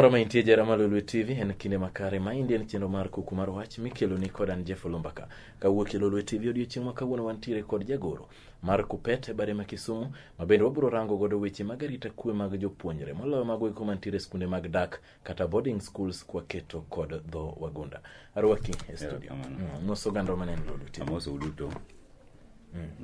Moro ma intie jara mar Lolwe TV en kinde makare ma indi en chenro mar kuku mar wach mikelo ni kod an Jeff Olumbaka. Kawuok e Lolwe TV odiochieng' ma kawuono wantiere kod jagoro mar Kupet e bade ma Kisumu ma bende wabiro rango godo weche mag arita kwe mag jopuonjre moloyo mago eko mantiere e skunde mag dak kata boarding schools kwaketo kod dho wagunda. Arwaki e studio. Mos oganda maneno Lolwe TV. Amoso uduto.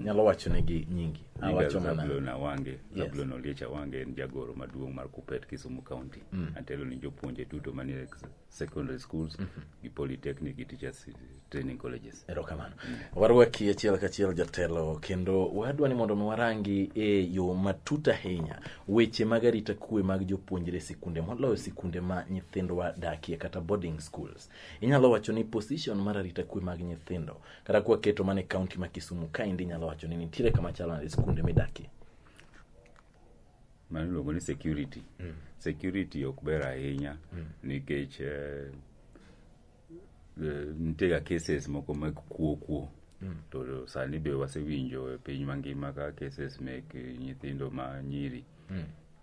Nyalo wacho negi nyingi. Nyinga Awacho mana. Zablon Awange, Yes. Zablon Oliech Awange en jagoro maduong' mar Kupet Kisumu County. Atelo ni jopuonje duto manie secondary schools gi polytechnic gi teachers training colleges. Erokamano. Warwaki achiel kachiel jatelo kendo wadwa ni mondo mi warangi e yo matut ahinya weche mag arita kwe mag jopuonjre e sikunde moloyo sikunde ma nyithindwa dakie kata boarding schools. Inyalo wacho ni position mar arita kwe mag nyithindo kata kwaketo mana e kaunti ma Kisumu kaendi inyalo wacho ni nitiere kama chalo nade sikunde midakie. Mano iluongo ni security. Security ok ber ahinya nikech nitie ga cases moko mag kuo kuo. To sani be wasewinjo e piny mangima ka cases mek nyithindo ma nyiri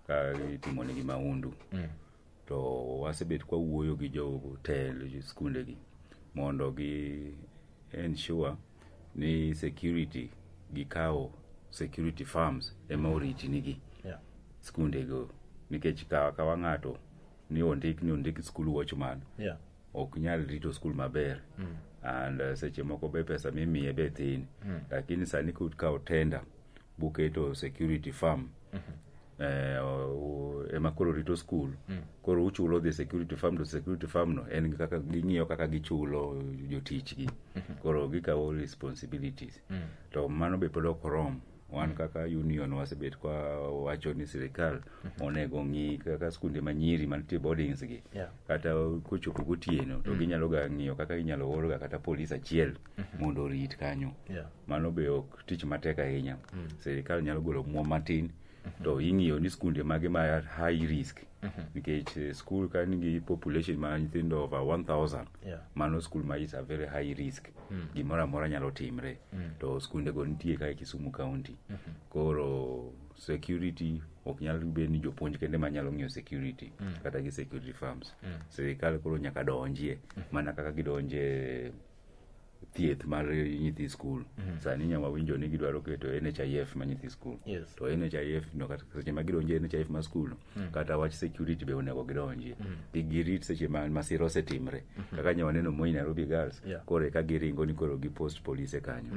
ka itimo negi mahundu. To wasebet kwawuoyo gi jotend skunde gi mondo gi ensure ni security gikawo security firms ema orit nigi skunde go nikech kawa kawa ng'ato ni ondik ni ondik school watchman ok nyal rito skul maber and seche moko be pesa mimiye be thin lakini sani kukawo tender buketo security firm ema koro rito skul koro uchulo the security firm to security firm no en kaka ging'iyo kaka gichulo jotich gi koro gikawo responsibilities to mano be pod ok rom. Wan kaka union wasebet kwa wacho ni sirikal onego ng'i kaka skunde ma nyiri mantie boardings gi kata kochopo gotieno to ginyalo ga ng'iyo kaka inyalo or ga kata polis achiel mondo orit kanyo. Mano be ok tich matek ahinya. Sirikal nyalo golo omuom matin to ing'iyo ni skunde mage ma high risk nikech skul ka nigi population ma nyithindo over 1000 mano skul ma is a very high risk, gimoro amora nyalo timre. To skunde go nitie ka e Kisumu County. Koro security ok nyal bed ni jopuonj kende manyalo ng'iyo security kata gi security firms. Sirikal koro nyaka donjie mana kaka gidonje thieth mar nyithi skul. Sani nya wawinjo ni gidwaro keto NHIF ma nyithi skul. To NHIF no, kata seche ma gidonje NHIF ma skul no, kata wach security be onego gidonjie. Kik girit seche ma masira osetimre kaka nya waneno Moi Nairobi Girls koro eka giringo ni koro gi post polise kanyo.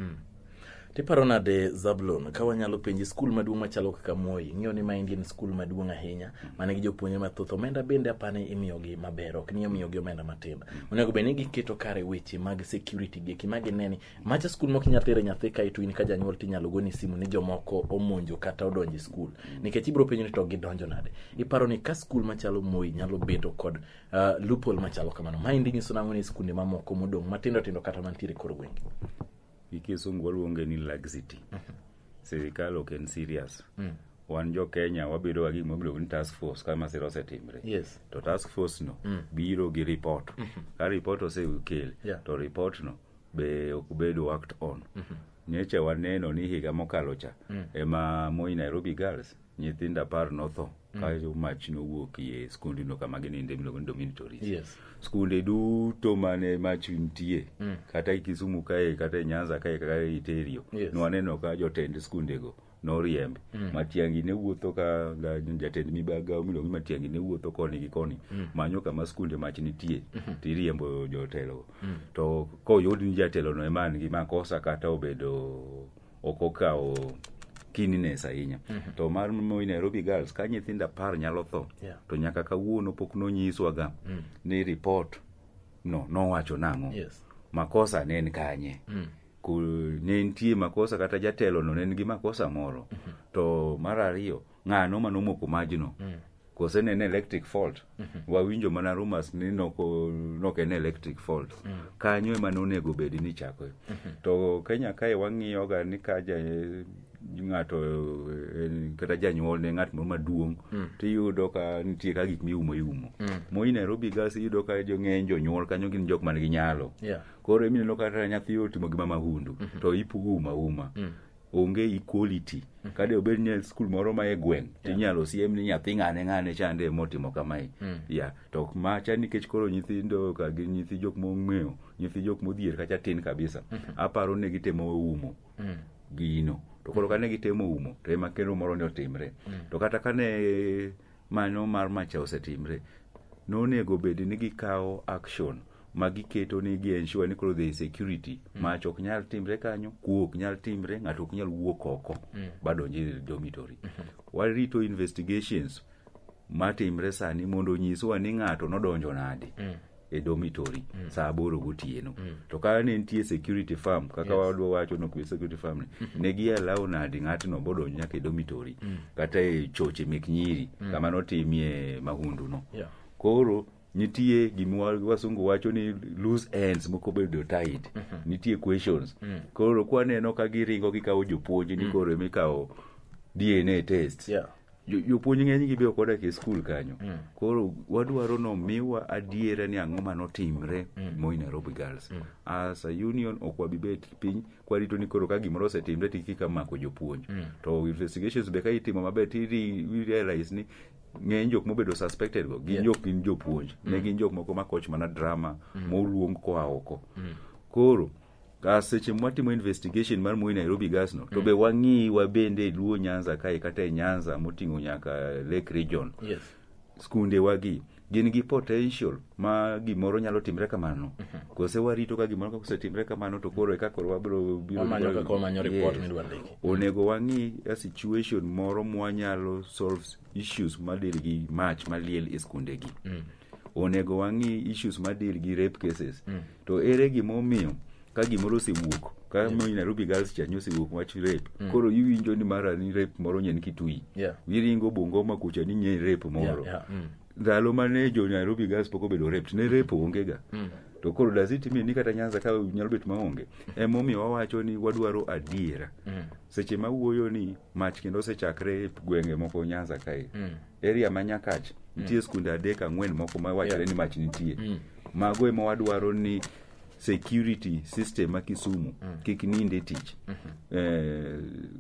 Tiparo nade Zablon, ka wanyalo penji skul maduong' machalo kaka Moi, ing'eyo ni maendi en skul maduong' ahinya man gi jopuonjre mathoth, omenda bende apani imiyogi maber, ok ni imiyogi omenda matin. Onego bed ni giketo kare weche mag security gi eki ma gine ni macha skul mok inyal tere nyathi kae to in ka janyuol tinyalo goni simu ni jomoko omonjo kata odonjo e skul. Nikech ibiro penjo ni to gidonjo nade. Iparo ni ka skul machalo Moi nyalo bedo kod loophole machalo kamano, maendi nyiso nang'o ni skunde mamoko modong' matindo tindo kata mantiere e kor gwenge? Gi kisungu waluonge ni laxity. Sirikal ok en serious. Wan jo Kenya wabedo ga gi gima iluongo ni task force ka masira osetimre. To task force no biro gi report. Ka report osekel to report no be ok bed worked on. Nyocha waneno ni higa mokalo cha ema Moi Nairobi Girls nyithindo 10 notho ka mach nowuok e skundno kama gininde miluongo ni dormitories. Skunde duto mane mach nitie kata e Kisumu kae kata e Nyanza kae kata e Iterio nwaneno ka jotend skundego noriemb. Matiang'i ne wuotho ka jatend migawo miluongo ni Matiang'i ne wuotho koni gi koni manyo kama skunde mach nitie tiriembo jotelo. To koyud ni jatelo no ema nigi makosa kata obedo ok okawo keenness ahinya. To mar Moi Nairobi Girls ka nyithindo 10 nyalo tho to nyaka kawuono pok nonyiswa ga ni report no nowacho nang'o. Makosa ne en kanye? Ne nitie makosa kata jatelo no ne nigi makosa moro. To mar ariyo, ng'ano manomoko majno? Kose ne en electric fault? Wawinjo mana rumors ni nok en electric fault. Kanyo ema nonego bed ni chako. To Kenya kae wang'iyo ga ni ka ng'ato kata janyuol ne ng'at moro maduong' tiyudo ka nitie ka gik miumo iumo. Moi Nairobi Girls iyudo ka jong'eny jonyuol kanyo gin jok man gi nyalo. Koro emineno kata nyathi otimo gima mahundu to ipugo uma uma. Onge equality. Kade obed ni skul moro ma e gweng' tinyalo siem ni nyathi ng'ane ng'ane chande motimo kamae. Yeah, to macha nikech koro nyithindo ka gin nyithi jok mong'eyo, nyithi jok modhier kacha tin kabisa. Aparo ni gitemo umo gino. To koro kane gitemo umo, to ema kendo moro ne otimre. To kata kane mano mar macha osetimre, nonego bed ni gikawo action ma giketo ni gi ensure ni koro there is security. Mach ok nyal timre kanyo, kuo ok nyal timre, ng'ato ok nyal wuok oko badonj e dormitory. Warito investigations matimre sani mondo onyiswa ni ng'ato nodonjo nade e dormitory saa 8 gotieno. To ka ne nitie security firm kaka wadwa wacho no security firm ni ne gi allow nade ng'atno bodonjo nyaka e dormitory kata e choche mek nyiri kama notimie mahundu no. Koro nitie gima wasungu wacho ni loose ends moko bedo tied. Nitie questions. Koro kwaneno ka giringo gikawo jopuonj ni koro emikawo DNA test. Jopuonj ng'eny gi be ok odak e skul kanyo. Koro wadwaro no miwa adiera ni ang'o manotimre Moi Nairobi Girls. As a union ok wabi bet piny kwarito ni koro ka gimoro osetimre to ikika mako jopuonj. To investigations be ka itimo maber to i realize ni ng'eny jok mobedo suspected go gin jok gin jopuonj. Ne gin jok moko makoch mana drama moluong koa oko. Koro ka seche mwatimo investigation mar Moi Nairobi Girls no to be wang'i wabende e Luo Nyanza kae kata e Nyanza moting'o nyaka Lake Region. Skunde wagi gin gi potential ma gimoro nyalo timre kamano. Kose warito ka gimoro osetimre kamano to koro eka koro wabiro biro Wamanyo kaka wamanyo report midwa ndiki. Onego wang'i a situation moro mwanyalo solve issues madeal gi mach maliel e skundegi. Onego wang'i issues madeal gi rape cases. To ere gimomiyo ka gimoro osewuok ka Moi Nairobi Girls cha osewuok wach rape koro iwinjo ni mara ni rape moro nyien Kitui. Iringo Bungoma kucha ni nyien rape moro. Ndalo mane jo Nairobi Girls pok obedo raped ne rape onge ga. To koro does it mean ni kata Nyanza ka nyalo bet maonge? Emomiyo wawacho ni wadwaro adiera. Seche ma wuoyo ni mach kendo osechakre e gwenge moko Nyanza kae. Area ma Nyakach nitie skunde 3 4 moko ma wachre ni mach nitie. Mago ema wadwaro ni security system ma Kisumu kik ninde tich.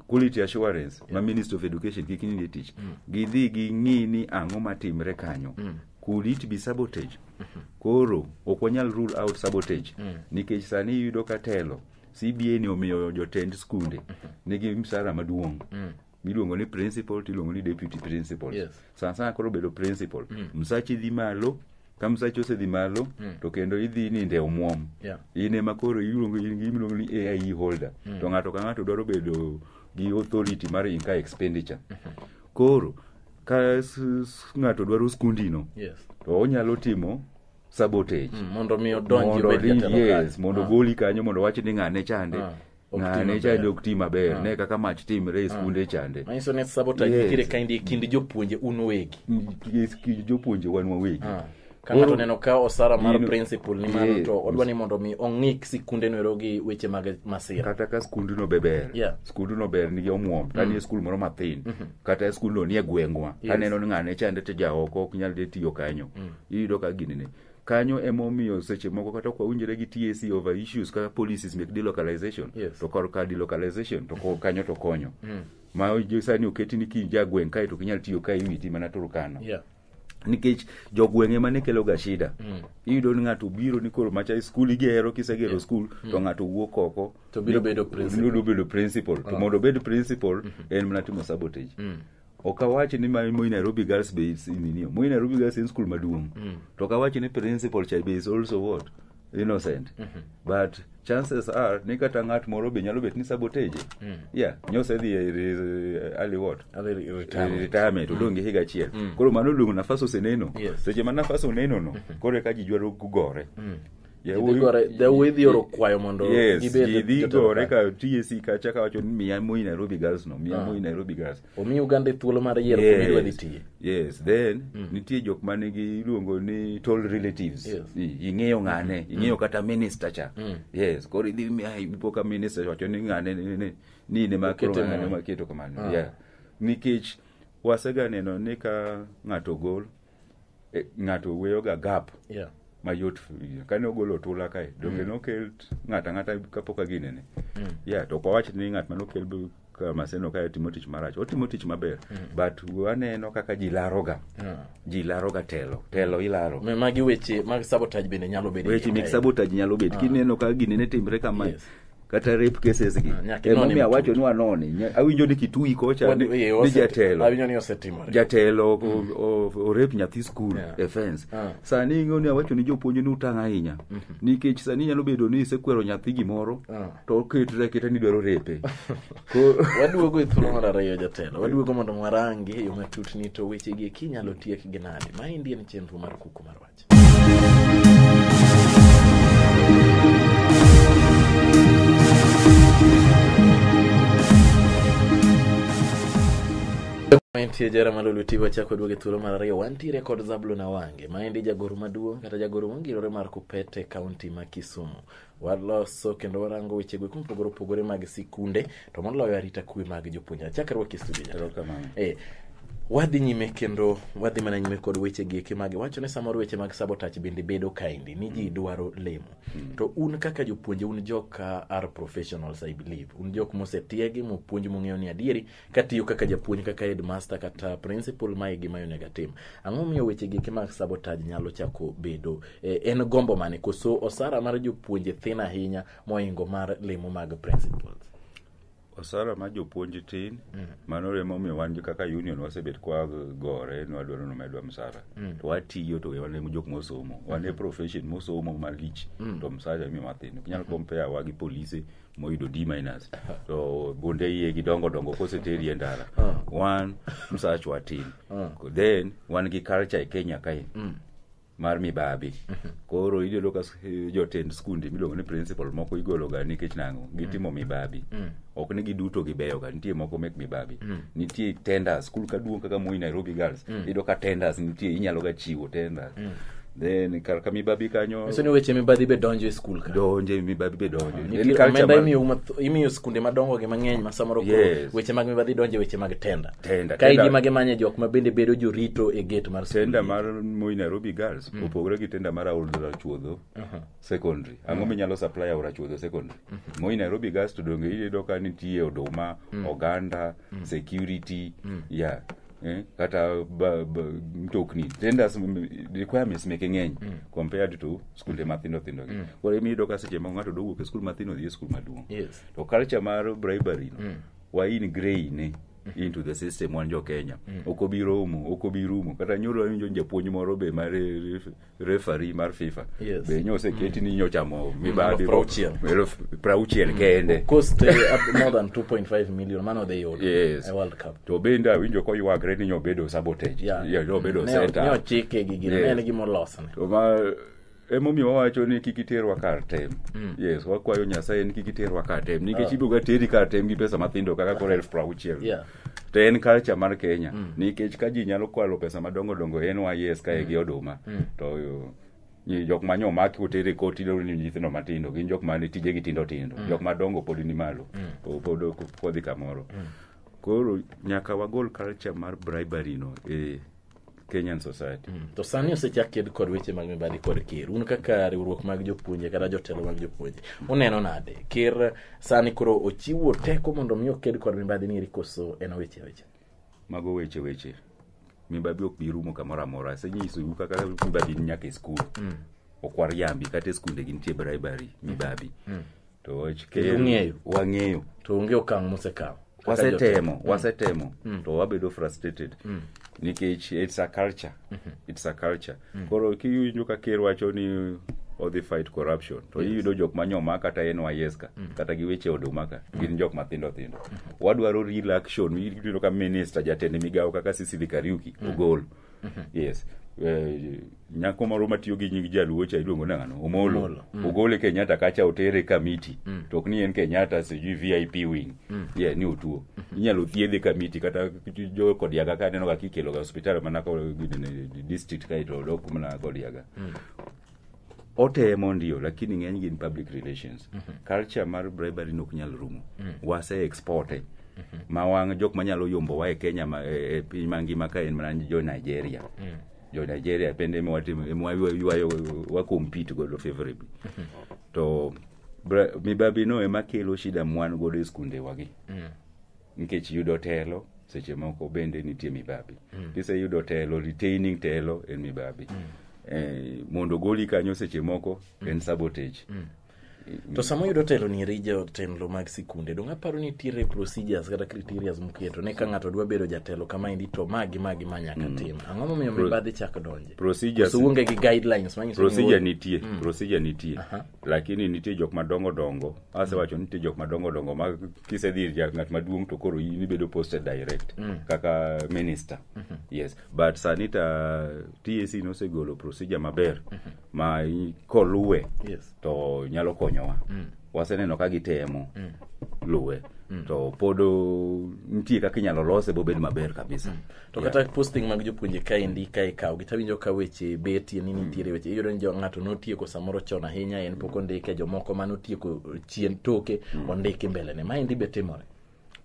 Quality assurance ma Ministry of Education kik ninde tich. Gidhi ging'i ni ang'o matimre kanyo. Could it be sabotage? Koro ok wanyal rule out sabotage. Nikech sani iyudo ka telo CBA ni omiyo jotend skunde nigi msara maduong' miluongo ni principal tiluongo ni deputy principal. Sana sana koro bedo principal. Msachi dhi malo, ka msachi osedhi malo to kendo idhi ninde omuom. In ema koro iluongo in gi miluongo ni AIE holder. To ng'ato ka ng'ato dwaro bedo gi authority mar incur expenditure. Koro ka ng'ato dwaro skundino to onyalo timo sabotage. Mondo mi odonji obed jatelo kanyo. Mondo goli kanyo mondo wach ni ng'ane chande. Ng'ane chande ok ti maber. Ne kaka mach timre e skunde chande. Manyiso ni sabotage nitiere kaendi e kind jopuonje un wegi. Kind jopuonje wan wawegi. Ka ng'ato neno ka osara mar principal ni malo to odwa ni mondo mi ong'ik sikunde noero gi weche mag masira. Kata ka skundno be ber. Skundno ber nigi omuom. To nie skul moro mathin. Kata skundno nie gweng'wa. Aneno ni ng'ane chande to jaoko ok nyal dhi tiyo kanyo. Iyudo ka ginene. Kanyo emomiyo seche moko kata ok wawinjore gi TSC over issues kaka policies mek delocalization. To korka delocalization to kanyo to konyo. Ma sani oketi ni ki jagweng' kae to ok inyal tiyo kae iwiti mana Turkana. Nikech jogweng' ema ne kelo ga shida. Iyudo ni ng'ato biro ni koro macha skul igero kisegero skul to ng'ato wuok oko to biro bedo principal. Biro bedo principal. To mondo obed principal en mana timo sabotage. Ok awach ni Moi Nairobi Girls be is nini. Moi Nairobi Girls en skul maduong'. To ok awach ni principal cha be is also what? Innocent. But chances are ni kata ng'at moro be nyalo bet ni sabotage. Yeah, nyosedhi early what? Early retirement. Retirement, odong' gi higa achiel. Koro mano luongo nafas oseneno. Seche ma nafas oneno no, koro eka ji dwaro gore. Yawuoyi dhi oro kwayo mondo gibed ji dhi gore ka TSC kacha kawacho ni miya Moi Nairobi Girls no, miya Moi Nairobi Girls. Omiyo oganda thuolo mar yiero kuma idwa dhi tiye. Yes, then nitie jok manigi iluongo ni toll relatives. Ing'eyo ng'ane, ing'eyo kata minister cha. Yes, koro idhi miya ipo ka minister wacho ni ng'ane ni ne ma koro ng'ane ma keto kamano. Yeah. Nikech wasega neno ni ka ng'ato gol ng'ato weyo ga gap. Mayot kane ogolo tula kae donge nokel ng'ata ng'ata kapok aginene. Yeah, to ok wawach ni ng'at manokel ka Maseno ka timo tich marach, otimo tich maber. But waneno kaka ji laroga. Ji laroga telo. Telo ilaro. Magi weche mag sabotage bende nyalo bedo. Weche mag sabotage nyalo bet. Kineno ka gini ne timre kamae. Yes. Kata rape cases gi. Nyaka inone Emomiyo matut. awacho ni wanone. Awinjo ni Kitui kocha ni jatelo. Awinjo ni osetimore. Jatelo orep nyathi skul e fence. Sani ing'eyo ni awacho ni jopuonj ni utang' ahinya. Nikech sani nyalo bedo ni isekwero nyathi gimoro to oketre aketa ni dwaro repe. Waduogo e thuolo mar ariyo jatelo. Waduogo mondo warangi e yo matut ni to weche gi eki inyalo tiek gi nade. Maendi en chenro mar Kuku mar Wach. Entie jara malulu TV wachako duogo e thuolo mar ariyo. Wantiere kod Zablon Awange, maendi jagoro maduong' kata jagoro mongirore mar Kupete kaunti ma Kisumu. Waloso kendo warango weche go mopogore opogore mag sikunde to moloyo arita kwe mag jopuonjre. Achak rwaki e studio jatelo. Erokamano. Wadhi nyime kendo wadhi mana nyime kod weche gi eki mag wacho ni samoro weche mag sabotage bende bedo kaendi ni ji dwaro lemo. To un kaka jopuonje un joka are professionals I believe. Un jok mosetiegi mopuonj mong'eyo ni adieri katiyo kaka japuonj kaka headmaster kata principal mae gima onego atim. Ang'o miyo weche gi eki mag sabotage nyalo chako bedo en gombo mane koso osara mar jopuonje thin ahinya moingo mar lemo mag principals? Osara mar jopuonj tin, mano emomiyo wan kaka union wasebet kwa gore ni wadwaro ni omedwa msara. To watiyo to wan e jok mosomo. Wan e profession mosomo malich to msara imiyo mathin. Ok inyal compare wa gi polise moyudo D minus. To bunde iye gi dongo dongo koseteri e ndara. Wan msachwa tin. Then wan gi culture e Kenya kae. Mar mibabi. Koro iyudo ka jotend skunde miluongo ni principal moko igolo ga nikech nang'o? Gitimo mibabi. Ok ni giduto gibeyo ga, nitie moko mek mibabi. Nitie tenders, skul kaduong' kaka Moi Nairobi Girls, iyudo ka tenders nitie, inyalo ga chiwo tenders. Then kar ka mibabi kanyo Nyiso ni weche mibadhi be donjo e skul ka. Donje mibabi be donjo. En Nitie culture omenda imiyo skunde madongo gi mang'eny ma samoro koro Yes. weche mag mibadhi donjo e weche mag tender. Tender, Ka tender. gima gimanye jok ma bende bedo jorito e gate mar skul. Tender mar Moi Nairobi Girls opogore gi tender mar Aora Chuodho Secondary. Ang'o minyalo supply Aora Chuodho Secondary? Moi Nairobi Girls to donge iyudo ka nitie oduma, oganda, security, yeah. Kata mtokni tenders requirements meke ng'eny compared to skunde mathindo thindo gi. Koro iyudo ka seche moko ng'ato dwa wuok e skul mathin odhi e skul maduong'. Yes. To culture mar bribery no, wa ingrain into the system wan jo Kenya. Ok obi romo, ok obi rumo. Kata nyoro awinjo japuonj moro be mar referee mar FIFA. Yes. Be nyoseketi ni nyochamo mibadhi. 60,000. 60,000 kende. Cost more than 2.5 million mano dhi yudo Yes. e World Cup. To bende awinjo koywagre ni nyobedo sabotage. Yeah. Yeah, nyobedo Ne set ne up. ochike gi gino, Yes. ne en gima olosne. To ma emomiyo wawacho ni kik iterwa kar tem. Yes, wakwayo Nyasaye ni kik iterwa kar tem. Nikech ibiro ga teri kar tem gi pesa mathindo kaka koro 60,000. Yeah. To en culture mar Kenya. Nikech ka ji nyalo kwalo pesa madongo dongo e NYS kae gi oduma. To jok ma nyomaki otere koti idwaro ni nyithindo matindo gin jok mane tijegi tindo tindo. Jok madongo pod ni malo. Pod ok odhi kamoro. Koro nyaka wagol culture mar bribery no e Kenyan society. To sani osechak ked kod weche mag mibadhi kod ker. Un kaka riwruok mag jopuonje kata jotelo mag jopuonje, uneno nade? Ker sani koro ochiwo teko mondo mi oked kod mibadhi ni eri koso en weche weche? Mago weche weche. Mibadhi ok bi rumo kamoro amora. Asenyisou kaka mibadhi ni nyaka e skul. Ok wariambi kata e skunde gi nitie bribery mibadhi. To wach ker Ung'eyo. Wang'eyo. To onge okang' mosekawo. Kaka jotelo. Wasetemo, to wabedo frustrated. Nikech it's a culture. It's a culture. Koro kiwinjo ka ker wacho ni odhi fight corruption, to iyudo jok manyoma kata NYS ka, kata gi weche oduma ka, gin jok mathindo thindo. Wadwaro real action. Iyudo ka minister jatend migawo kaka Sicily Kariuki ogol. Yes. Nyako moro matiyo gi nying jaluo cha iluongo nang'ano? Omolo. Omolo. Ogole Kenyatta kacha otere Kamiti. To ok ni en Kenyatta sijui VIP wing. Yeah, ni otuo. Inyalo thiedhe Kamiti kata jo Kodiaga ka aneno ka kikelo ga hospital mana ko district kae to dok mana Kodiaga. Otemo ndio, lakini ng'eny gin public relations. Culture mar bribery nok nyal rumo. Wase exporte. Ma wang' jok manyalo yombo wa e Kenya ma, e piny mangima ka en mana jo Nigeria. Jo Nigeria bende ema watimo, ema waywayo, wa compete godo favorably. To mibabi no ema kelo shida mwan godo e skunde wagi. Nikech yudo telo seche moko bende nitie mibadhi. Kiseyudo telo, retaining telo en mibadhi. Mondo goli kanyo seche moko en sabotage. To sama oyudo telo ni eri jotelo mag sikunde, dong' aparo ni nitiere procedures kata criteria moketo ne ka ng'ato dwa bedo jatelo kamaendi to ma gi ma gi ma nyaka tim. Ang'o momiyo mibadhi chak donje? Procedures Koso uonge gi guidelines manyiso ni procedure nitie, procedure nitie. Lakini nitie jok madongo dongo. Asewacho nitie jok madongo dongo ma kisedhi ir ja ng'at maduong' to koro in ibedo posted direct kaka minister. Yes, but sani ta TSC nosegolo procedure maber ma koluwe to nyalo konyowa. Waseneno ka gitemo luwe to pod nitie kaka inyalo lose bobed maber kabisa. To kata posting mag jopuonje kaendi ka ikawo gi tawinjo ka weche betie ni nitiere weche iyudo ni ng'ato notieko samoro chon ahinya, en pok ondike, jomoko manotieko chien toke ondiki mbele ne. Maendi be timore.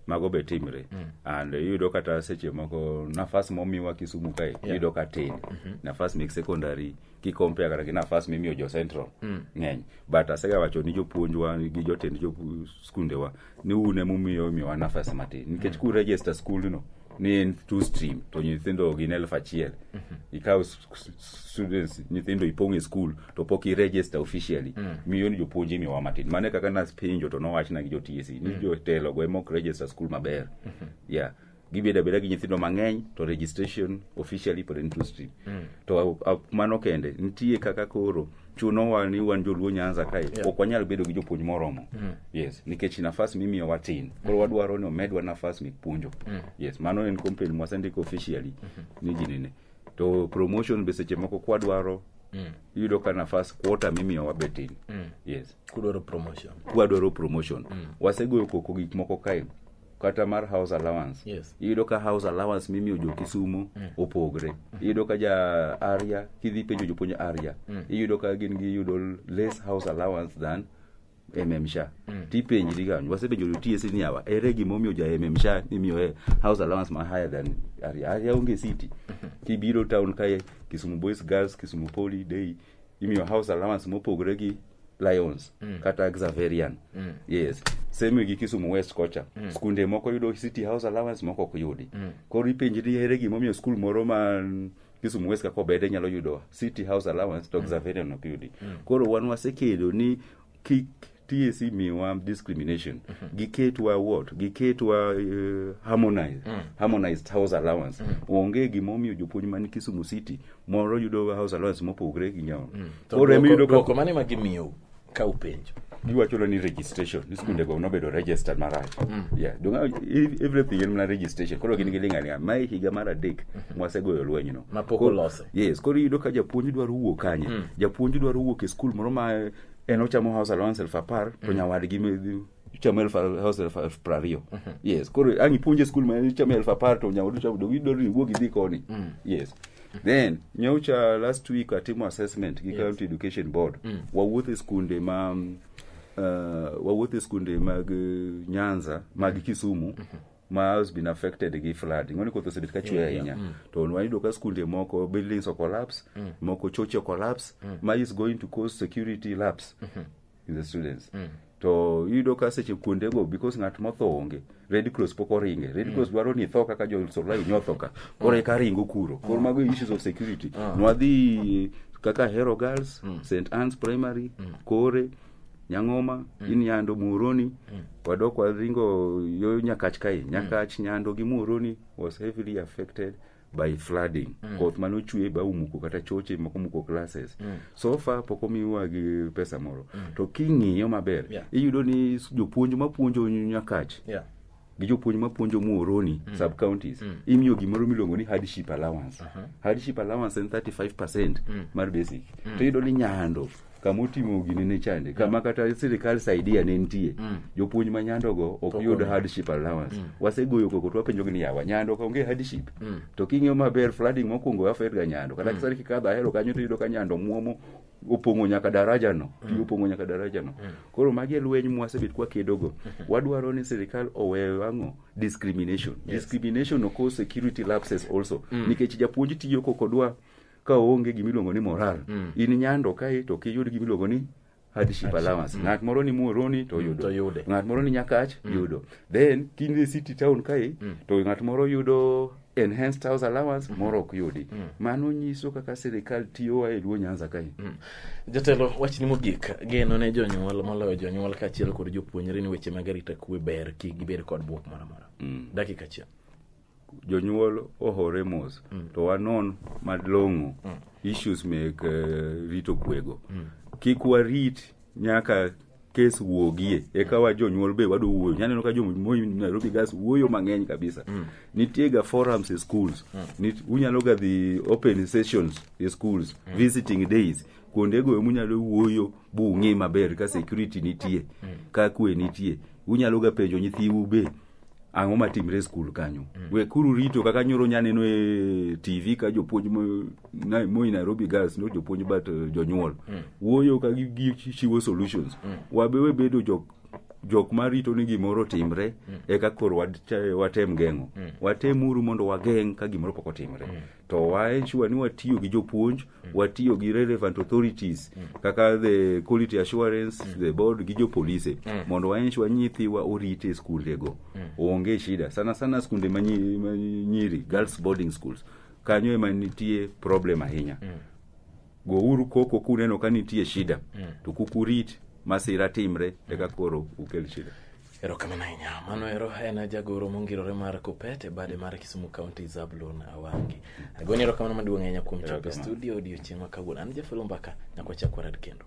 Mago be timre. And iyudo kata seche moko nafas momiwa Kisumu kae iyudo ka tin. Nafas mek secondary kicompare kata gi nafas mimiyo jo central ng'eny. But asega wacho ni jopuonjwa gi jotend jo skundewa ni un emomiyo imiyowa nafas matin. Nikech ku register skundno ni en two stream to nyithindo gin 1000. Ikaw students, nyithindo ipong' e school to pok i register officially. Miyo ni jopuonj imiyowa matin. Mano e kaka napenjo to nowachna gi jo TSC ni jotelo go ema ok register school maber. Yeah. Gibedo abeda gi nyithindo mang'eny to registration officially pod en two stream. To mano kende nitie kaka koro chunowa ni wan joluo Nyanza kae ok wanyal bedo gi jopuonj moromo. Yes, nikech nafas mimiyowa tin. Koro wadwaro ni omedwa nafas mek puonjo. Yes, mano en complaint mwasendiko officially ni ji nene. To promotion be seche moko kwadwaro iyudo ka nafas quota mimiyowa be tin. Yes. Kudwaro promotion. Kwadwaro promotion. Wasegoyo koko gik moko kae kata mar house allowance. Iyudo ka house allowance mimiyo jo Kisumu opogre. Iyudo ka ja Arya, kidhi penjo jopuonj Arya, iyudo ka gin giyudo less house allowance than MM Shah. Tipenjri kanyo, wasepenjo jo TSC ni yawa, ere gimomiyo ja MM Shah imiyo house allowance ma higher than Arya? Arya onge city. Kibiro town kae, Kisumu Boys Girls, Kisumu Poly Day, imiyo house allowance mopogre gi Lions kata Xaverian. Yes. Same gi Kisumu West kocha. Skunde moko yudo city house allowance, moko ok yudi. Koro ipenjri ere gimomiyo skul moro ma Kisumu West kaka Obede nyalo yudo city house allowance to Xaverian ok yudi. Koro wan wasekedo ni kik TSC miwa discrimination. Giketwa what? Giketwa harmonized house allowance. Onge gimomiyo jopuonj man Kisumu City moro yudo house allowance mopogre gi nyawo. To Koro emiyudo ka dwoko mane ma gimiyou ka upenjo? Giwacho ni registration, ni skunde go nobedo registered marach. Yeah, donga everything en mana registration. Koro gin giling' aling'a. Mae higa mar 3 mwasegoyo lwenyno. Ma pok olose. Yes, koro iyudo ka japuonj dwaro wuok kanye. Japuonj dwaro wuok e skul moro ma en ochamo house allowance 10,000 to nyawadgi chamo house 20,000. Yes, koro ang' ipuonje e skul ma ichamo 10,000 to nyawadu chamo, dong idwaro ni iwuog idhi koni. Yes. Then nyocha last week atimo assessment gi County Education Board. Wawuotho e skunde ma wawuotho e skunde mag Nyanza, mag Kisumu ma has been affected gi flood. Ing'o ni koth osebet ka chwe ahinya. To wayudo ka skunde moko buildings o collapse, moko choche collapse, ma is going to cause security lapse in the students. To iyudo ka seche kuondego because ng'at motho onge, Red Cross pok oringe. Red Cross dwaro ni itho kaka jo Solai nyotho ka. Koro eka ringo kuro. Koro mago issues of security. Nwadhi kaka Hero Girls, St. Anne's Primary, Kore, Nyang'oma, in Nyando, Muhoroni. Wadok waringo yo Nyakach kae. Nyakach, Nyando gi Muhoroni was heavily affected by flooding. Koth manochwe ba omuko kata choche moko omuko classes. So far pok omiwa gi pesa moro. To king'iyo maber, iyudo ni jopuonj mapuonjo Nyakach gi jopuonj mapuonjo Muhoroni sub counties imiyo gimoro miluongo ni hardship allowance. Hardship allowance en 35% mar basic. To iyudo ni Nyando kama otimo ginene chande, kama kata sirikal saidia ne nitie, jopuonj ma Nyando go ok yud hardship allowance. Wasegoyo koko to wapenjo gi ni yawa, Nyando ka onge hardship. To king'iyo maber flooding mokwongo affect ga Nyando. Kata sani kikadho Ahero kanyo to iyudo ka Nyando muomo opong'o nyaka daraja no. Pi opong'o nyaka daraja no. Koro magi e lweny mwasebet kwakedogo. Wadwaro ni sirikal owe ang'o? Discrimination. Discrimination cause security lapses also. Nikech japuonj tiyo kokodwa ka oonge gimiluongo ni moral. In Nyando kae to ok iyud gimiluongo ni Hardship allowance. Ng'at moro ni Muhoroni to yudo. To yude. Ng'at moro ni Nyakach yudo. Then kinde city town kae to ng'at moro yudo enhanced house allowance, moro ok yudi. Mano nyiso kaka sirikal tiyowa e Luo Nyanza kae. Jatelo, wachni mogik, geno ne jonyuol moloyo jonyuol kaachiel kod jopuonjre ni weche mag arita kwe ber, kik gibed kod buok moro amora. Dakika achiel. Jonyuol ohore mos to wanon malong'o issues mek rito kwego. Kik warit nyaka kes wuogie eka wa jonyuol be wadwa wuoyo. Nyaneno ka jo Moi Nairobi Girls wuoyo mang'eny kabisa. Nitie ga forums e schools. Unyalo ga dhi open sessions e schools, visiting days, kuondego emunyalo wuoyo bung'e maber ka security nitie, ka kwe nitie. Unyalo ga penjo nyithiu be ang'o matimre e skul kanyo. Wekuru rito kaka nyoro nyaneno e TV ka jopuonj Moi Nairobi Girls, no jopuonj but jonyuol wuoyo ka gichiwo solutions. Wabe webedo jok marito ni gimoro timre eka koro watem geng'o. Watemuru mondo wageng' ka gimoro pok otimre, to wa ensure ni watiyo gi jopuonj, watiyo gi relevant authorities kaka the quality assurance, the board gi jopolise, mondo wa ensure nyithiwa orite e skundego onge shida, sana sana skunde ma nyiri, girls boarding schools. Kanyo ema nitie problem ahinya. Gouru koko kuneno ka nitie shida, to kik urit masira timre eka koro ukel shida. Erokamano ahinya. Mano ero en jagoro mongirore mar Kuppet e bade mar Kisumu County, Zablon Awangi. Agoni erokamano maduong' ahinya kuom chopo e studio odiochieng' ma kawuono. An Jafelo Mbaka, nyaka wachak warad kendo.